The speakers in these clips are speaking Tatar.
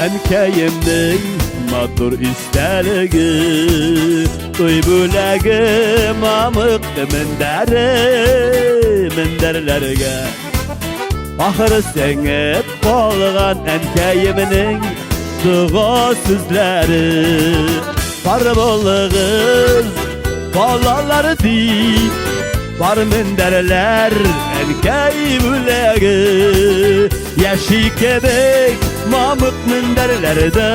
Әнкәемнең матур истәлеге, Туй бүләге мамык мендәре, мендәрләргә. Ахыры сеңеп калган әнкәемнең дога сүзләре. Бар булыгыз, балалар дип, бар мендәрләр әнкәй бүләге. Яши кебек мамык мендәрләрдә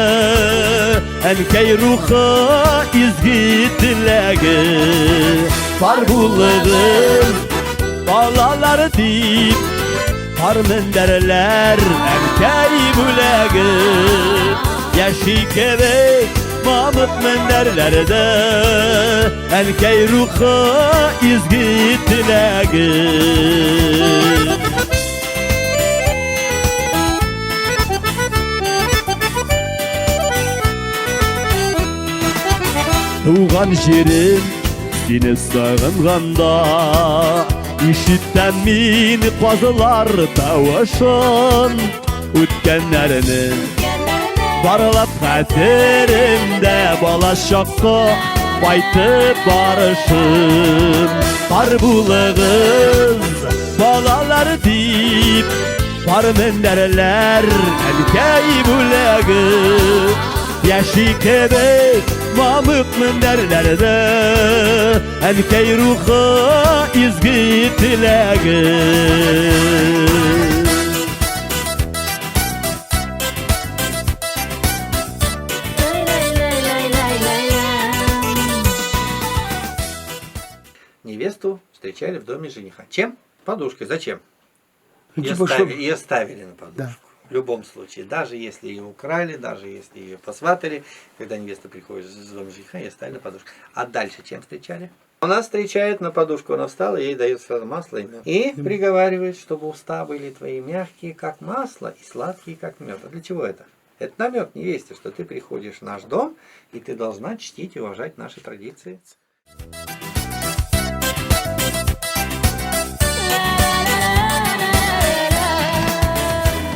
Әнкәй рухы изге теләге. Бар булыгыз, балалар дип, бар мендәрләр әнкәй бүләге. Яши кебек мамык мендәрләрдә Әнкәй рухы изге теләге. Туган җирем, сине сагынганда, Ишетәм мин казылар тавышын, Үткәннәрне барлап хәтеремдә бала чакка кайтып барышым. Бар булыгыз, балалар дип, бар мендәрләр әнкәй бүләге. Яши кебек мамык мендәрләрдә әнкәй рухы изге теләге. Невесту встречали в доме жениха. Чем? Подушкой. Зачем? Ну, Ее, типа, ставили, чтоб- ее ставили на подушку. Да. В любом случае. Даже если ее украли, даже если ее посватали, когда невеста приходит из дома жениха, ее ставили на подушку. А дальше чем встречали? Она встречает на подушку, она встала, ей дает сразу масло и мед. И приговаривает, чтобы уста были твои мягкие, как масло, и сладкие, как мед. А для чего это? Это намек невесте, что ты приходишь в наш дом, и ты должна чтить и уважать наши традиции.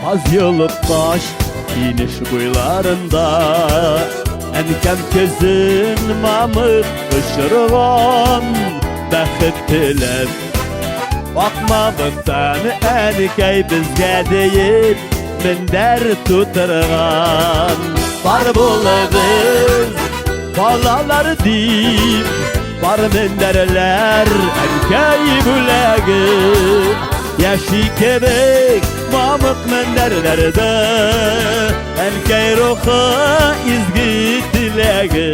Аз елып таш инеш буйларында Әнкәм көзен мамык очырган Бәхет теләп Ак мамыктан әнкәй безгә диеп Мендәр тутырган. Бар булыгыз, балалар дип, бар мендәрләр әнкәй бүләге. Яши кебек мамык мендәрләрдә Әнкәй рухы изге теләге.